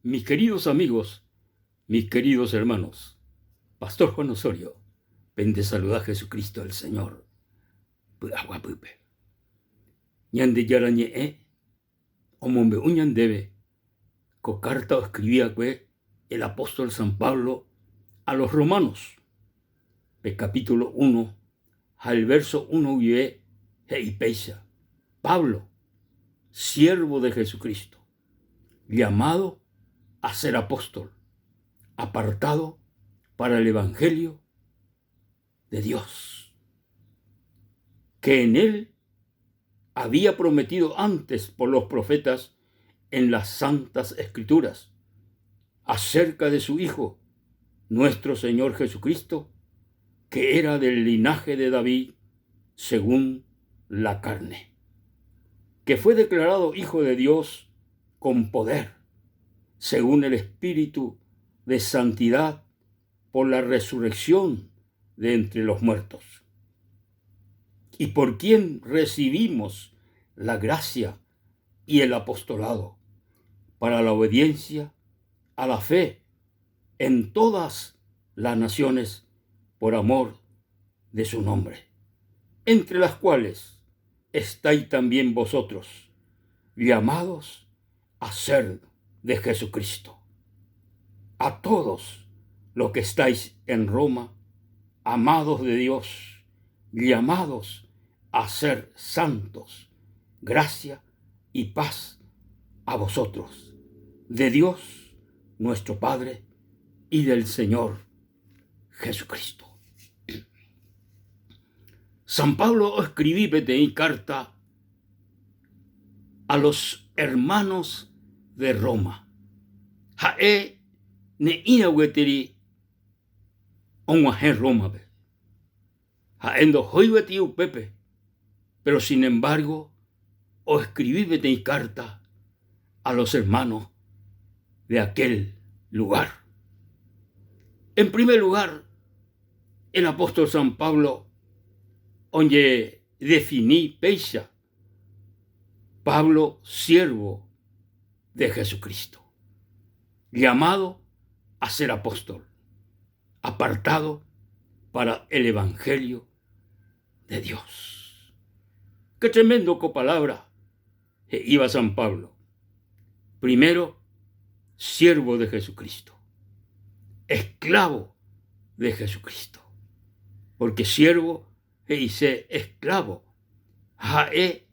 Mis queridos amigos, mis queridos hermanos, Pastor Juan Osorio, pende saluda Jesucristo el Señor py'aguapýpe. Ñandejára Ñe'ẽ omombe'u ñandéve ko carta oescribi va'ekue el apóstol San Pablo a los Romanos, pe capítulo uno ha el verso uno guive he'i péicha, Pablo, siervo de Jesucristo, llamado a ser apóstol, apartado para el Evangelio de Dios, que en él había prometido antes por los profetas en las santas escrituras, acerca de su Hijo, nuestro Señor Jesucristo, que era del linaje de David según la carne, que fue declarado Hijo de Dios con poder, según el Espíritu de santidad por la resurrección de entre los muertos, y por quien recibimos la gracia y el apostolado para la obediencia a la fe en todas las naciones por amor de su nombre, entre las cuales estáis también vosotros, llamados a ser de Jesucristo. A todos los que estáis en Roma, amados de Dios, llamados a ser santos, gracia y paz a vosotros, de Dios nuestro Padre y del Señor Jesucristo. San Pablo oescribi peteĩ kárta a los hermanos de Roma. Ha'e ne'ĩra gueteri og̃uahẽ Rómape. Ha'e ndohói gueteri upépe, péro sin embargo oescribi peteĩ kárta a los hermanos de aquel lugar. En primer lugar, el apóstol San Pablo oñedefini péicha, Pablo siervo de Jesucristo, llamado a ser apóstol, apartado para el Evangelio de Dios. Qué tremendo ko palabra he'íva San Pablo. Primero, siervo de Jesucristo, esclavo de Jesucristo, porque siervo he'ise esclavo, ha'e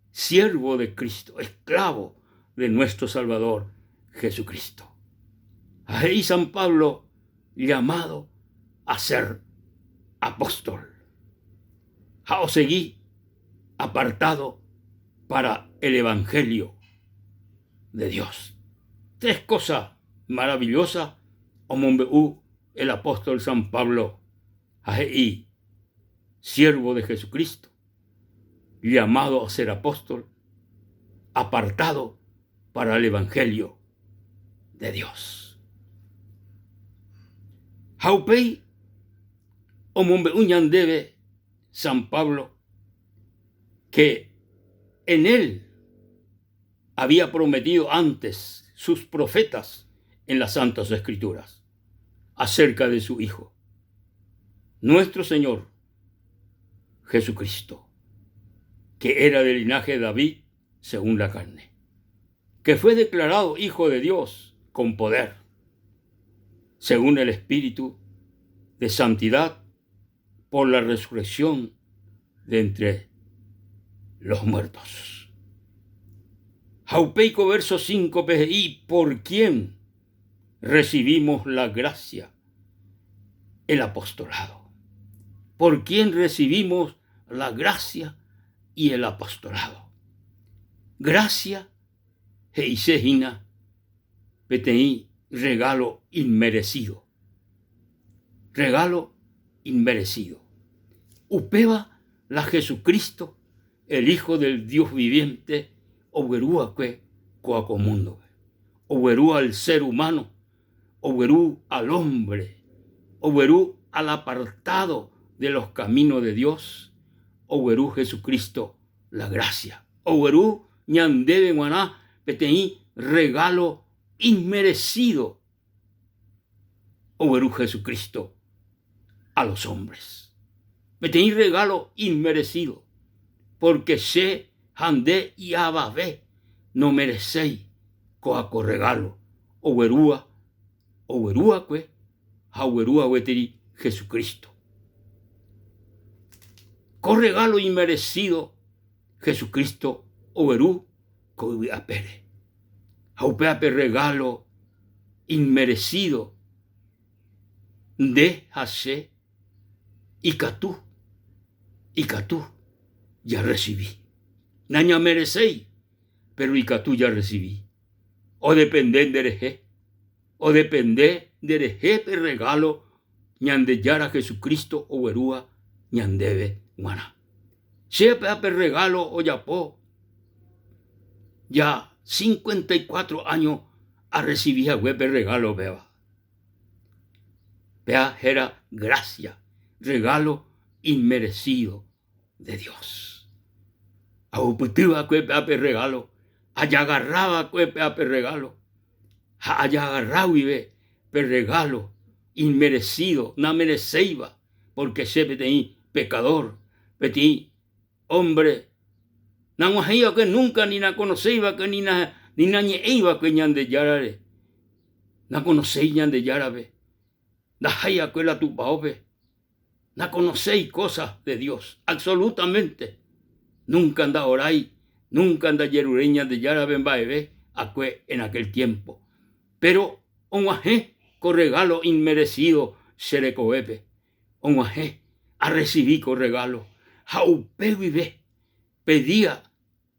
siervo de Cristo, esclavo de nuestro Salvador Jesucristo. Ha he'i San Pablo llamado a ser apóstol. Ha osegi apartado para el Evangelio de Dios. Tres cosas maravillosas omombe'u el apóstol San Pablo ha he'i, Siervo de Jesucristo, llamado a ser apóstol, apartado para el Evangelio de Dios. Ha upéi omombe'u ñandéve San Pablo que en él había prometido antes sus profetas en las Santas Escrituras acerca de su Hijo, nuestro Señor Jesucristo, que era del linaje de David según la carne, que fue declarado Hijo de Dios con poder, según el Espíritu de santidad, por la resurrección de entre los muertos. Ha upéi ko verso cíncope he'i, Por quién recibimos la gracia, el apostolado. Por quién recibimos la gracia y el apostolado. Gracia he'ise hína peteĩ regalo inmerecido. Regalo inmerecido. Upéva la Jesucristo, el Hijo del Dios viviente, ogueru va'ekue kóa ko múndope. Ogueru al ser humano, ogueru al hombre, ogueru al apartado de los caminos de Dios, ogueru Jesucristo la gracia. Ogueru ñandéve g̃uarã peteĩ regalo. Inmerecido ogueru Jesucristo a los hombres. Peteĩ regalo inmerecido, porque che ha nde iavave nomereséi ko'a ko regalo oguerúva ogueru'akue ha oguerúva gueteri Jesucristo. Ko regalo inmerecido Jesucristo ogueru ko yvy apére. Ha upéva pe regalo inmerecido nde ha che ikatu, ikatu jarrecibi. Nañamereséi, pero ikatu jarrecibi. Odepende nderehe, odepende nderehe pe regalo Ñandejára Jesucristo oguerúva ñandéve g̃uarã. Che péva pe regalo ojapo ja 54 áño arresivi hague pe regalo péva. Péva héra gracia, regalo inmerecido de Dios. Ahupyty va'ekue péva pe regalo, ajagarra va'ekue péva pe regalo, ha ajagarra guive pe regalo inmerecido, namereséiva, porque che peteĩ pecador, peteĩ hombre nag̃uahẽi va'ekue nunca ni nakonoséi va'ekue ni ni nañe'ẽi va'ekue Ñandejárare, nakonoséi Ñandejárape, ndahái va'ekue la tupaópe, nakonoséi cosas de Dios, absolutamente, nunca nda'orái, nunca ndajeruréi Ñandejárape mba'eve akue en aquel tiempo. Pero og̃uahẽ ko regalo inmerecido che rekovépe, og̃uahẽ arrecibi ko regalo ha upe guive pe día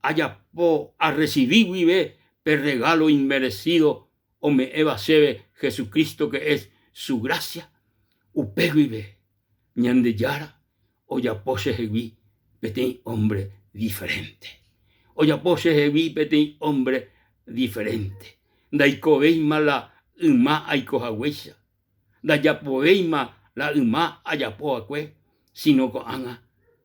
ajapo arrecibi guive pe regalo inmerecido ome'ẽva chéve Jesucristo que es su gracia, upe guive Ñandejára ojapo chehegui peteĩ hombre diferente. Ojapo chehegui peteĩ hombre diferente. Ndaikovéima la yma aiko haguéicha, ndajapovéima la yma ajapo va'ekue, sino ko'ág̃a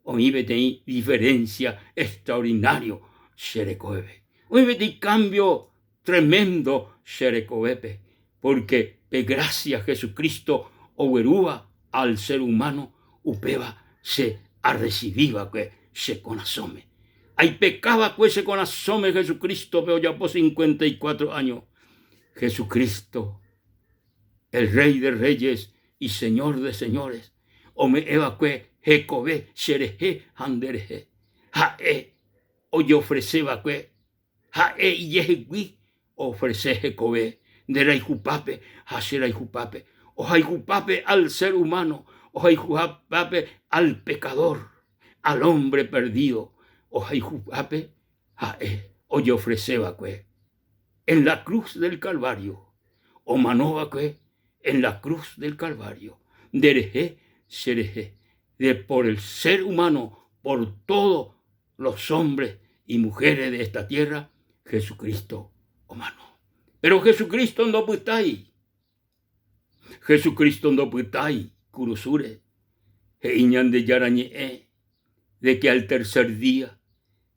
oĩ peteĩ diferencia extraordinario che rekoveve. Oĩ peteĩ cambio tremendo che rekovépe, porque pe gracia Jesucristo oguerúva al ser humano upéva che arrecibi va'ekue che korasõme. Aipeka va'ekue che korasõme Jesucristo-pe ojapo 54 año. Jesucristo, el Rey de Reyes y Señor de Señores, ome'ẽ va'ekue hekove cherehe ha nderehe. Ha'e ojeofrese va'ekue Ha'e ijehegui oofrese hekove nde rayhupápe ha che rayhupápe, ohayhupápe al ser humano, ohayhuhápe al pecador, al hombre perdido, ohayhuhápe ha'e ojeofrese va'ekue en la cruz del Calvario, omano va'ekue en la cruz del Calvario, nderehe, cherehe, de por el ser humano, por todo los hombres y mujeres de esta tierra, Jesucristo omano. Pero Jesucristo ndopytái, Jesucristo ndopytái kurusúre, he'i Ñandejára Ñe'ẽ de que al tercer día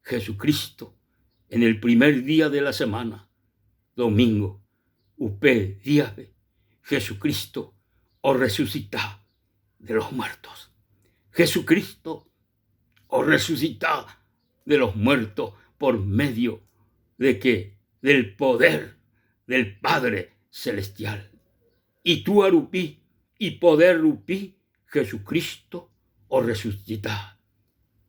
Jesucristo, en el primer día de la semana, domingo, upe díape Jesucristo orresucita de los muertos. Jesucristo orresucita de los muertos por medio de que del poder del Padre Celestial. Itúa rupi, ipoder rupi, Jesucristo orresucita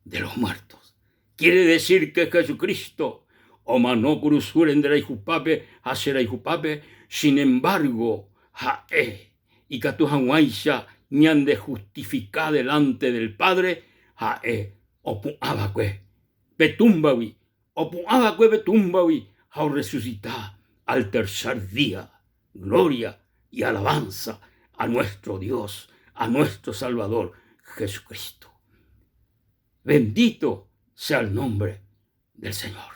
de los muertos. Quiere decir que Jesucristo omano kurusúre nde rayhupápe ha che rayhupápe, sin embargo, ha'e ikatu hag̃uáicha ñandehustifika delante del Padre, ha'e opu'ã va'ekue pe túmbagui, opu'ã va'ekue pe túmbagui ha orresusita al tercer día. Gloria y alabanza a nuestro Dios, a nuestro Salvador Jesucristo. Bendito sea el nombre del Señor.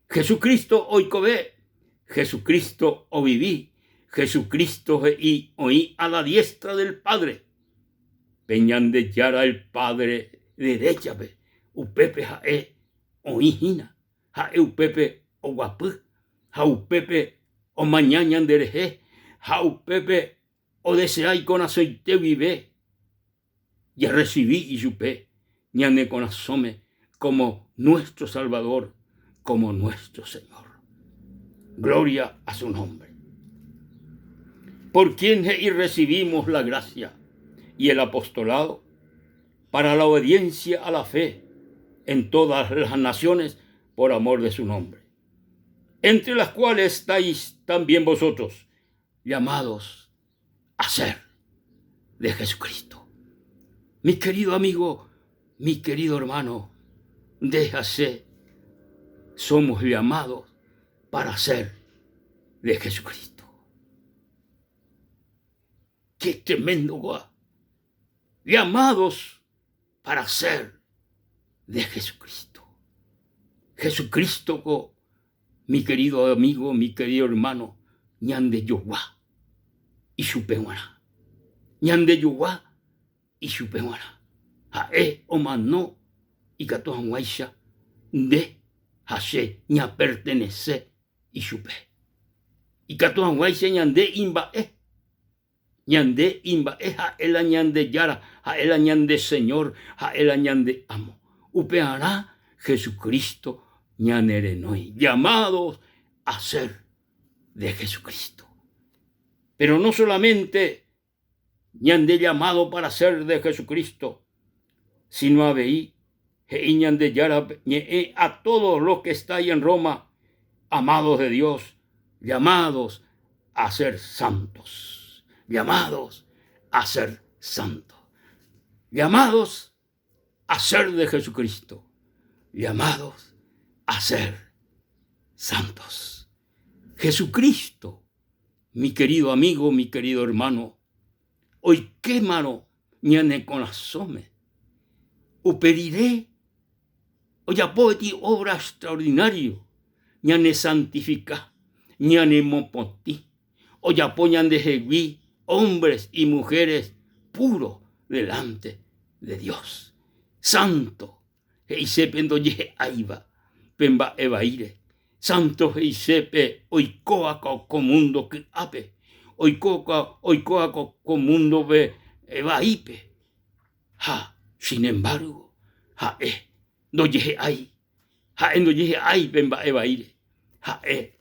Jesucristo oikove, Jesucristo ovivi, Jesucristo he'i oĩ a la diestra del Padre, pe Ñandejára el Padre deréchape, upépe ha'e oĩ hína, ha'e upépe oguapy ha upépe. Omaña ñanderehe ha upépe odesea ikorasõite guive jarresivi ichupe ñane korasõme como nuestro Salvador, como nuestro Señor. Gloria a su nombre. Por quien he'i recibimos la gracia y el apostolado para la obediencia a la fe en todas las naciones por amor de su nombre, entre las cuales estáis también vosotros, llamados a ser de Jesucristo. Mi querido amigo, mi querido hermano, déjase, somos llamados para ser de Jesucristo. Qué tremendo, guau. Llamados para ser de Jesucristo. Jesucristo ko, mi querido amigo, mi querido hermano, ñandejogua ichupe g̃uarã. Ñandejogua ichupe g̃uarã. Ha'e omano ikatu hag̃uáicha nde ha che ñapertenese ichupe. Ikatu hag̃uáicha ñande imba'e. Ñande imba'e ha'e la Ñandejára, ha'e la ñande Señor, ha'e la ñande Amo. Upearã Jesucristo ñanerenói, llamados a ser de Jesucristo. Pero no solamente ñande llamado para ser de Jesucristo, sino avei he'i Ñandejára ñe'ẽ a todos los que estáis en Roma, amados de Dios, llamados a ser santos, llamados a ser santos, llamados a ser de Jesucristo, llamados a ser santos. Jesucristo, mi querido amigo, mi querido hermano, oikémarõ ñane korasõme, upe rire ojapo peteĩ obra extraordinario ñanesantifika, ñanemopotĩ, ojapo ñandehegui hombres y mujeres puro delante de Dios. Santo he'ise pe ndojehe'áiva pe mba'e vaíre. Santo he'ise pe oikóva ko mundo ky'ápe, oikóva ko mundo-pe vaípe. Ha, sin embargo, ha'e ndojehe'ái, ha'e ndojehe'ái pe mba'e vaíre. Ha'e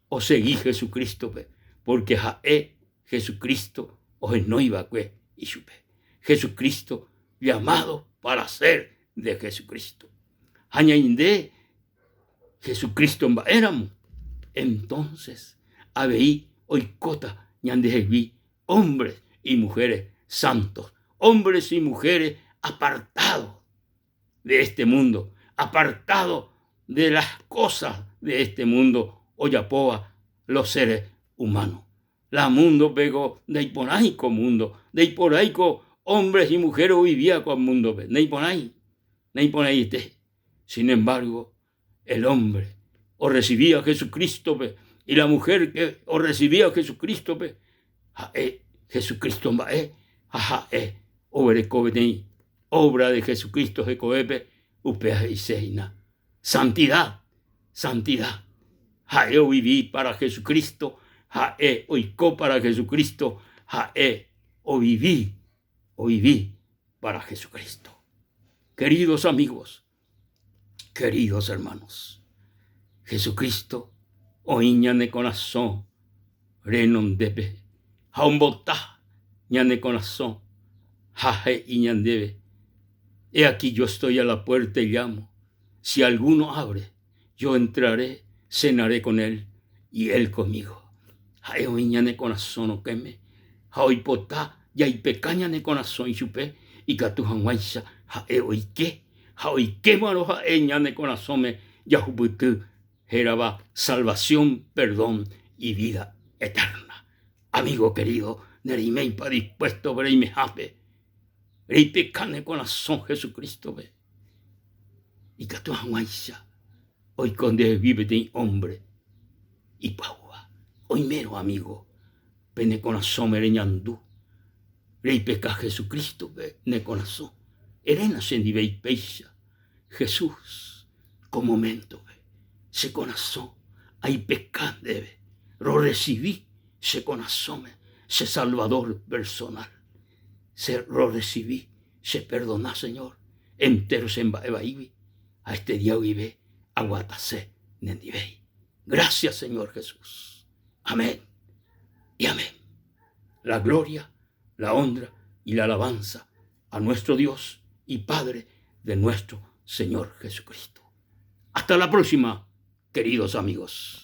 osegi Jesucristo-pe, pórke ha'e Jesucristo ohenói va'ekue ichupe. Jesucristo llamado para ser de Jesucristo. Ha ñainde Jesucristo mba'éramo, entonces avei oikóta ñandehegui hombres y mujeres santos, hombres y mujeres apartados de este mundo, apartados de las cosas de este mundo ojapóva los seres humanos. La mundo pego ndaiporãi ko mundo, ndaiporãi ko hombres y mujeres ovivía ko mundo-pe, ndaiporãi, ndaiporãiete. Sin embargo, el hombre orrecibía a Jesucristo-pe y la mujer que orrecibía a Jesucristo-pe, ha'e Jesucristo mba'e ha ha'e oguereko peteĩ obra de Jesucristo hekovépe, upéva he'ise hína santidad, santidad. Ha'e ovivi para Jesucristo, ha'e oiko para Jesucristo, ha'e ovivi, ovivi para Jesucristo. Queridos amigos, queridos hermanos, Jesucristo oĩ ñane korasõ renondépe ha ombota ñane korasõ ha he'i ñandéve, He aquí yo estoy a la puerta y llamo, si alguno abre, yo entraré, cenaré con él y él conmigo. Ha'e oĩ ñane korasõ rokẽme ha oipota jaipeka ñane korasõ ichupe ikatu hag̃uáicha ha'e oike ha oikémarõ ha'e ñane korasõme jahupyty hérava salvación, perdón y vida eterna. Amigo querido, nereiméipa dispuesto reimehápe reipeka ne korasõ Jesucristo-pe ikatu hag̃uáicha oiko ndehegui peteĩ hombre ipyahúva. Oimérõ amigo pe ne korasõme reñandu reipeka Jesucristo-pe ne korasõ, eréna chendive péicha, Jesús, ko momento-pe che korasõ aipeka ndéve. Rorresivi che korasõme che Salvador personal. Che rorresivi, cheperdona Señor entéro che mba'e vaígui ha este día guive aguatase nendivéi. Gracias Señor Jesús. Amén y amén. La gloria, la honra y la alabanza a nuestro Dios y Padre de nuestro Señor Jesucristo. Hasta la próxima, queridos amigos.